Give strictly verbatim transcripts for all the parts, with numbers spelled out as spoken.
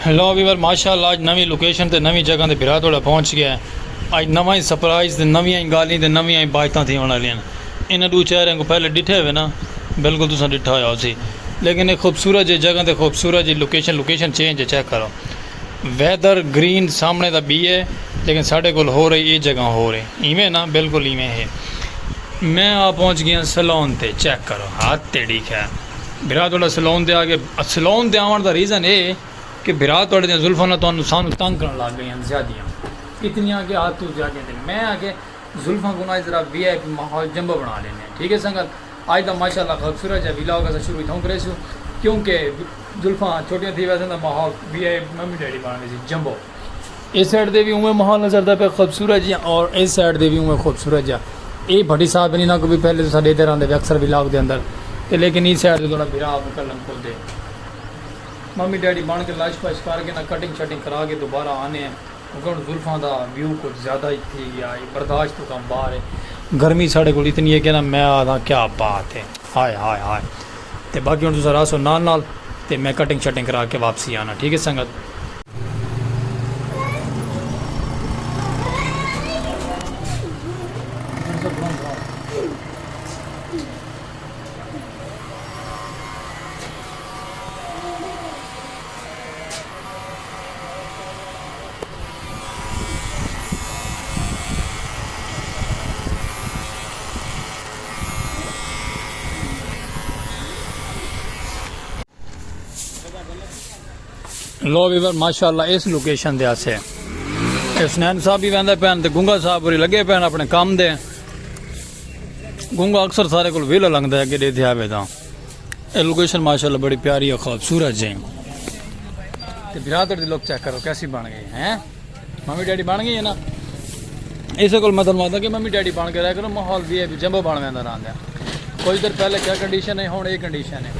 لو viewer, ماشاءاللہ اج نویں لوکیشن تے نویں جگہ تے بھرا تہاڈا پہنچ گیا ہے۔ اج نواں ہی سرپرائز تے نویاں ہی گالھیں تے نویاں ہی باتاں تھیون والیاں ہن۔ انہاں ڈو چہریاں کوں پہلے ڈٹھے ہوئے نا، بالکل تساں ڈٹھا ہویا ہوسی، لیکن ایک خوبصورت جے جگہ تے خوبصورت جی لوکیشن، لوکیشن چینج ہے، چیک کرو۔ ویدر گرین سامنے دا بی ہے، لیکن ساڈے کول ہو رہی، اے جگہ ہو رہی ایویں نا، بالکل ایویں ہے۔ میں آ پہنچ گیا سلون تے، چیک کرو، ہاتھ تیڑی خیر۔ بھرا تہاڈا سلون تے آ گئے۔ سلون تے آون دا ریزن اے کہ بھرا تہاڈے دیاں زلفاں نہ تہانوں، سانوں تنگ کرن لگ گئیاں زیادیاں، اتنیاں کہ حد توں زیادیاں۔ تے میں آکھیا زلفاں کوں نہ ذرا وی آئی پی ماحول جمبو بنا لینے ہیں، ٹھیک ہے سنگت؟ اج دا ماشاءاللہ خوبصورت جا ولاگ اساں شروع اتھوں کریسوں، کیونکہ زلفاں چھوٹیاں تھی ویسن تاں ماحول وی آئی پی ممی ڈیڈی بن ویسی جمبو۔ اس سائیڈ دے بھی اوویں ماحول نظر دا پیا خوبصورت جیاں، اور اس سائیڈ دے بھی اوویں خوبصورت جا۔ اے بھٹی صاحب انہاں کوں بھی پہلے تساں ڈیدے رہندے وے اکثر ولاگ دے اندر، تے لیکن اس سائیڈ دے تہاڈا بھرا مکلم کھلدے۔ ممی ڈیڈی بن کے لش پش کر کے نا، کٹنگ شٹنگ کرا کے دوبارہ آنے ہیں، کیونکہ ہن زلفاں دا ویو کچھ زیادہ ہی تھی گیا ہے، برداشت توں کم باہر ہے۔ گرمی ساڈے کول اتنی ہے کہ نا، میں آکھداں کیا بات ہے، ہائے ہائے ہائے۔ تے باقی ہن تساں رہسو نال نال، تے میں کٹنگ شٹنگ کرا کے واپسی آنا، ٹھیک ہے سنگت؟ لو ویور، ماشاءاللہ اس لوکیشن دے آسے حسنین صاحب بھی ویندے پین تے گنگا صاحب ہوری لگے پین اپنے کام دے۔ گنگا اکثر سارے کول ویلا لنگدا ہے، اگے ڈیدھے آوے تاں۔ اے لوکیشن ماشاءاللہ بڑی پیاری اور خوبصورت جے۔ تے برادر دی لک چیک کرو کیسی بن گئی ہے۔ ممی ڈیڈی بن گئی ہے نا۔ اسے کول میں تانوں آکھدا کہ ممی ڈیڈی بن کے رہیا کرو، ماحول وی آئی پی جمبو بن ویندا رہندا ہے۔ کچھ دیر پہلے کیا کنڈیشن ہے، ہن اے کنڈیشن ہے۔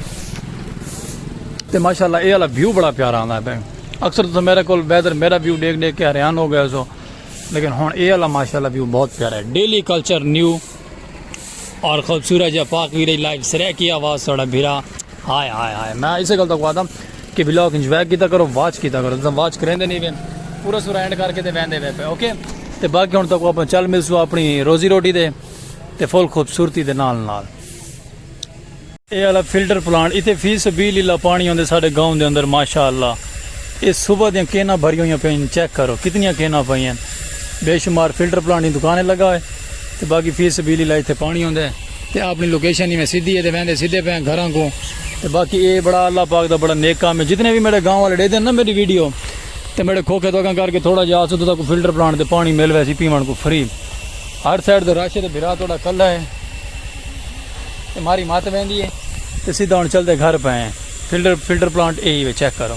تے ماشاءاللہ اے والا ویو بڑا پیارا آندا ہے پئے۔ اکثر تساں میرے کول ویدر، میرا ویو ڈیکھ ڈیکھ کے حیران ہو گئے سو، لیکن ہن اے والا ماشاءاللہ ویو بہت پیارا ہے۔ ڈیلی کلچر نیو اور خوبصورت جا پاک ویرے لائیو سرائیکی آواز تہاڈا بھرا۔ ہائے ہائے ہائے، میں اسے گل تک آکھدا کہ ولاگ انجوائے کیتا کرو، واچ کیتا کرو، تساں واچ کریندے نہیں وے، پورا سورا اینڈ کر کے تے ویندے وے پئے، اوکے؟ تے باقی ہن تک آپاں چل ملسوں اپنی روزی روٹی دے تے فل خوبصورتی دے نال نال۔ اے والا فلٹر پلانٹ، اتھے فی سبیل اللہ پانی ہوندے ساڈے گاؤں دے اندر، ماشاءاللہ۔ اے صبح دیاں کیناں بھریاں ہوئیاں پئین، چیک کرو کتنیاں کیناں پئین۔ بے شمار فلٹر پلانٹ دی دکانیں لگا ہوئے۔ تے باقی فی سبیل اللہ اتھے پانی ہوندے۔ تے اپنی لوکیشن ایویں سدھی ہے تے ویندے سدھے پئے گھراں کوں۔ تے باقی اے بڑا اللہ پاک دا بڑا نیک کام ہے۔ جتنے بھی میرے گاؤں والے ڈیدھن نا میری ویڈیو، تے میرے کھوکھے تو اگاں کر کے تھوڑا جہا آسو تو تاکو فلٹر پلانٹ تے پانی مل ویسی پیون کو فری۔ ہر سائیڈ تے رش ہے تے بھرا تہاڈا کلھا ہے۔ تے ماری مت ویندی ہے۔ تے سیدھا ہن چلدے گھر پئے ہیں۔ فلٹر، فلٹر پلانٹ اے ہی وے، چیک کرو۔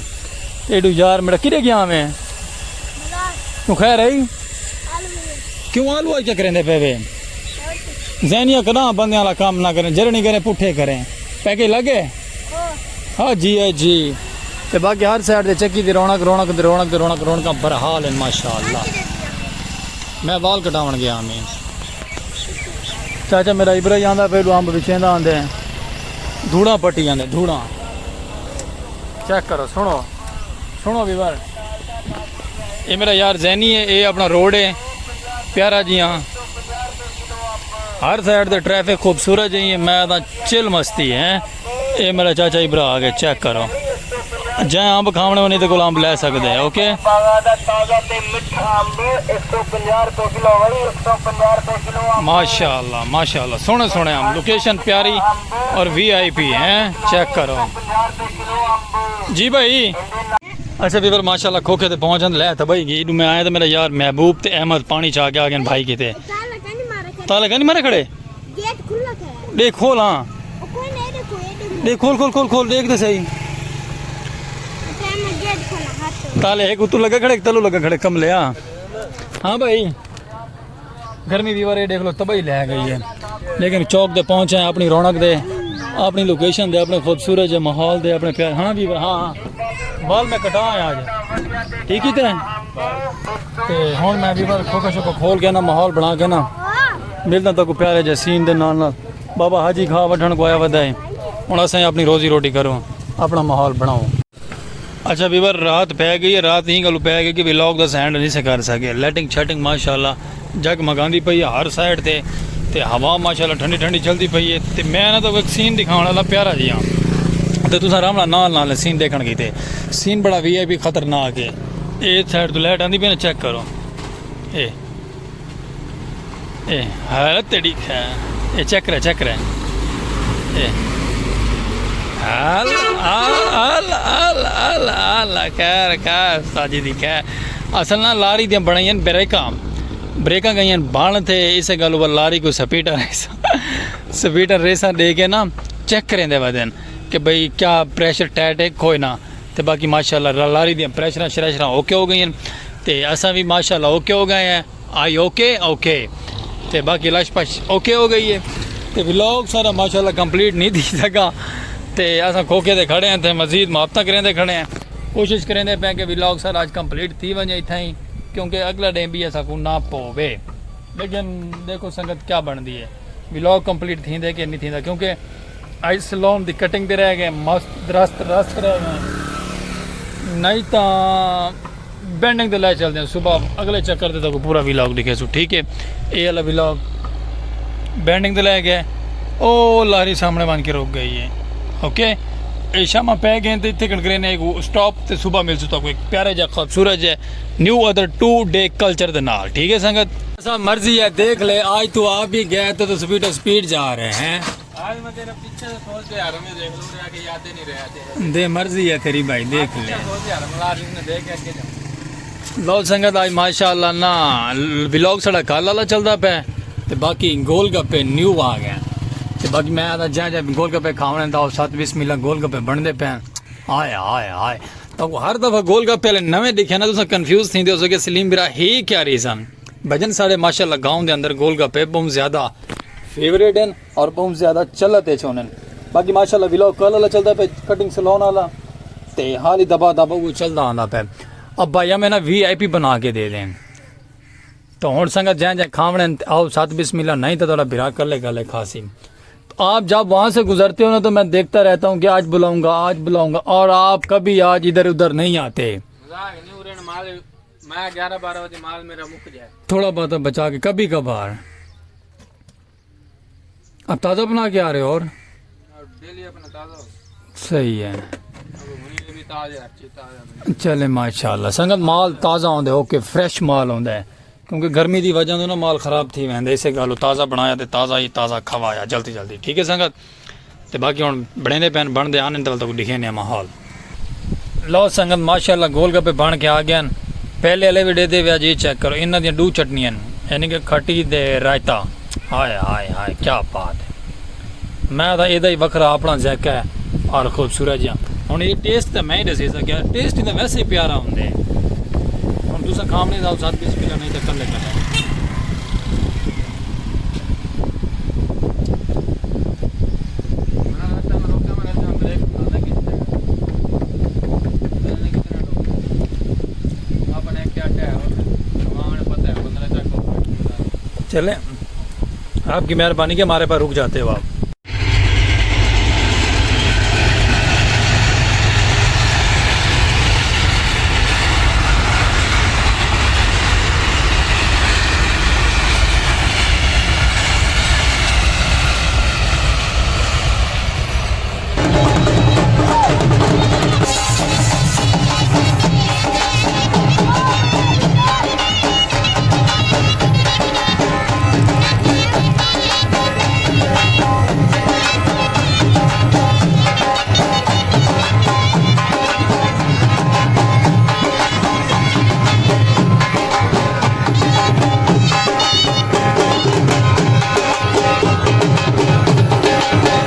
تے ایڈو یار میرا کدے گیا میں؟ بازار۔ کیوں خیر ہے؟ آلو ہے۔ کیوں آلو آج کیا کریں دے پے وے؟ اور کچھ۔ زینیاں کداں بندیاں والا کام نہ کریں، جرنی کریں، پٹھے کریں۔ پیکج لگے؟ ہاں۔ ہاں جی، ہے جی۔ تے باقی ہر سائیڈ تے چکی دی رونق، رونق دی رونق دی رونق، رونقاں برحال ہیں ماشاءاللہ۔ میں وال کٹاون گیا میں۔ چاچا میرا ابرا ہی آندا پئے، ݙو امب وچیندا آندے ہیں۔ دھوڑاں پٹی آندے، دھوڑاں۔ چیک کرو، سنو، سنو ویور۔ اے میرا یار زینی ہے، اے اپنا روڈ ہے، پیارا جیاں۔ ہر سائیڈ تے ٹریفک خوبصورت جئی ہے، میں تاں چل مستی ہے۔ اے میرا چاچا ابرا آ گئے، چیک کرو۔ جئیں امب کھاوݨے ہونی تے کول امب لے سکدے ہیں، اوکے؟ باغاں دا تازہ تے مٹھا امب، ہک سو پنجاہ روپے کلو بھائی، ہک سو پنجاہ روپے کلو امب۔ ماشاءاللہ، ماشاءاللہ، سوہݨے سوہݨے امب، لوکیشن پیاری اور وی آئی پی ہیں، چیک کرو۔ جی بھائی۔ اچھا ویور، ماشاءاللہ کھوکھے تے پہنچن لے تاں بھائی گی، میں آیا تے میرا یار محبوب تے احمد پانی چا کے آ گئے بھائی کیتے۔ تالا کہیں مارے کھڑے۔ تالا کہیں مارے کھڑے؟ گیٹ کھلا تھا۔ ݙیکھ کھول، ہاں۔ او کوئی نہیں، ݙیکھو، اے ݙیکھو۔ ݙیکھ کھول، کھول، کھول، ݙیکھ تے صحیح۔ ٹائم گیٹ کھلا، ہاتھ۔ تالے ہک اتوں لگا کھڑے، ہک تلوں لگا کھڑے، کملیا۔ ہاں بھائی۔ گرمی ویور اے ݙیکھ لو، تباہی لے گئی ہے۔ لیکن چوک تے پہنچے ہیں، اپݨی رونق دے، اپݨی لوکیشن دے، اپݨے خوبصورت جے ماحول دے، اپݨے پیار۔ ہاں ویور، ہاں، ہاں۔ وال میں کٹا آیا اڄ۔ ٹھیک ہی تے؟ تے ہݨ میں ویور کھوکھا شوکھا کھول کے نا، ماحول بݨا کے نا، ملداں تہاکوں پیارے جے سین دے نال نال۔ بابا حاجی گھا وڈھݨ کوں آیا ودا ہے۔ ہݨ اساں اپݨی روزی روٹی کروں، اپݨا ماحول بݨاؤں۔ اچھا ویور، رات پے گئی ہے، رات ایں گلوں پے گئی کہ ولاگ دا سینڈ نہیں سے کر سکے۔ لائٹنگ شائٹنگ ماشاءاللہ جگ مگاندی پئی ہے ہر سائیڈ تے، تے ہوا ماشاءاللہ ٹھنڈی ٹھنڈی چلدی پئی ہے۔ تے میں نا تہاکوں ایک سین دکھاوݨ والا پیارا جیہاں، تے تساں آرام نال نال نال سین ݙیکھݨ کیتے۔ سین بڑا وی آئی پی خطرناک ہے۔ اے سائیڈ توں لائٹ آندی پئی نا، چیک کرو۔ اے اے حالت تیری خیر۔ اے چیک کرے، چیک کرے۔ اے حال، حال، حال، حال، حال، حال، خیر، خیر، استاد جی دی خیر۔ اصل نا لاری دیاں بݨائیاں بریکاں، بریکاں ڳئیاں بݨ تے اسے گل اُتے لاری کوں سپیڈاں ریساں، سپیڈاں ریساں ݙے کے نا چیک کریندے ودن کہ بھئی کیا پریشر ٹائٹ ہے، کوئی نہ۔ تے باقی ماشاءاللہ لاری دیاں پریشراں شریشراں اوکے ہو ڳئیاں تے اساں وی ماشاءاللہ اوکے ہو ڳئے ہیں۔ آئی اوکے؟ اوکے۔ تے باقی لش پش اوکے ہو ڳئی ہے۔ تے ولاگ سارا ماشاءاللہ کمپلیٹ نہیں تھی سڳا۔ تے اساں کھوکھے تے کھڑے ہیں تے مزید محبتاں کریندے کھڑے ہیں۔ کوشش کریندے پئے کہ ولاگ سارا اڄ کمپلیٹ تھی ونڄے اتھائیں، کیونکہ اڳلا ݙینہہ وی اساکوں نہ پووے۔ لیکن ݙیکھو سنگت کیا بݨدی ہے، ولاگ کمپلیٹ تھیندے کہ نہیں تھیندا، کیونکہ اڄ سلون دی کٹنگ تے رہ ڳئے، مست درست رست رہ ڳئے، نہیں تاں بینڈنگ تے لے چلدے ہیں۔ صبح اڳلے چکر تے تہاکوں پورا ولاگ ݙکھیسوں، ٹھیک ہے۔ اے والا ولاگ بینڈنگ تے لے ڳئے، او لاری سامݨے ونڄ کے رک ڳئی ہے۔ اوکے، اے شاماں پے ڳئے تے اتھے کݨ کرینے ہک سٹاپ تے صبح ملسوں تہاکوں ہک پیارے جا خوبصورت جے new other today culture دے نال، ٹھیک ہے سنگت؟ ایسا مرضی ہے، دیکھ لے، آج تو آپ بھی گئے تو، تو سپیڈ سپیڈ جا رہے ہیں۔ آج میں تیرے پیچھے سے سوچ کے آ رہا ہوں، میں دیکھ لوں رہا کہ یاد ہی نہیں رہا تیرے۔ دے مرضی ہے تیری بھائی، دیکھ لے۔ پیچھے سوچ کے آ رہا ہوں، آج میں دیکھ کے آگے جاؤں۔ لو سنگت، آج ماشاءاللہ نا ولاگ ساڑا کل والا چلدا پے، تے باقی گول گپے نیو آ گئے۔ تے باقی میں آہدا جا جا گول گپے کھاوݨے دا، ست بسم اللہ گول گپے بݨدے پے۔ آئے، آئے، آئے۔ تہاکوں ہر دفعہ گول گپے والے نویں ݙکھے نا، تساں کنفیوز تھیندے ہوسو کہ سلیم برا ہے کیا ریزن؟ بھجن ساڑے ماشاءاللہ گاؤں دے اندر گول گپے بہت زیادہ فیوریٹ ہیں اور بہت زیادہ چلت اچ ہوندن۔ باقی ماشاءاللہ ولاگ کل والا چلدا پے، کٹنگ سلون والا، تے حالی دبا دبا وہ چلدا آندا پے۔ اب بھائی ہمیں نا وی آئی پی بنا کے دے دیں۔ تو ہن سنگت جیں جیں کھاوݨے آؤ، ست بسم اللہ، نہیں تو تھوڑا بھرا کلے کلے کھاسی۔ تو آپ جب وہاں سے گزرتے ہو نا تو میں دیکھتا رہتا ہوں کہ آج بلاؤں گا، آج بلاؤں گا، اور آپ کبھی آج ادھر ادھر نہیں آتے۔ مذاق نہیں، ارے مال، میں گیارہ بارہ بجے مال میرا مک جائے۔ تھوڑا بہت بچا کے کبھی کبھار۔ آپ تازہ بنا کے آ رہے ہو اور؟ اور ڈیلی اپنا تازہ ہو۔ صحیح ہے۔ اب ہونی بھی تازہ، ہر چیز تازہ بنے۔ چلے ماشاءاللہ، سنگت مال تازہ ہوندے، اوکے، فریش مال ہوندا ہے، کیونکہ گرمی دی وجہ تو نا مال خراب تھی ویندے، اسے گالوں تازہ بنایا تے تازہ ہی تازہ کھوایا جلدی جلدی، ٹھیک ہے سنگت؟ تے باقی ہن بݨیندے پئن، بݨدے آن تے ول تہاکوں ݙکھیندے ہیں ماحول۔ لو سنگت، ماشاءاللہ گول گپے بݨ کے آ ڳئے ہن۔ پہلے والے وی ݙیہدے وے، اڄ اے چیک کرو، انہاں دیاں ݙو چٹنیاں ہن، یعنی کہ کھٹی تے رائتا۔ ہائے، ہائے، ہائے، کیا بات ہے۔ میں تاں ایہدا ہی وکھرا اپݨا ذائقہ ہے اور خوبصورت جیہاں۔ ہݨ اے ٹیسٹ تاں میں ہی ݙسیساں، کیا ٹیسٹ تاں ویسے ہی پیارا ہوندے۔ ہݨ تساں کھاوݨے دا ساتھ بسم اللہ نہیں تاں کلے کلے۔ چلیں، آپ کی مہربانی کہ ہمارے پاس رک جاتے ہو آپ۔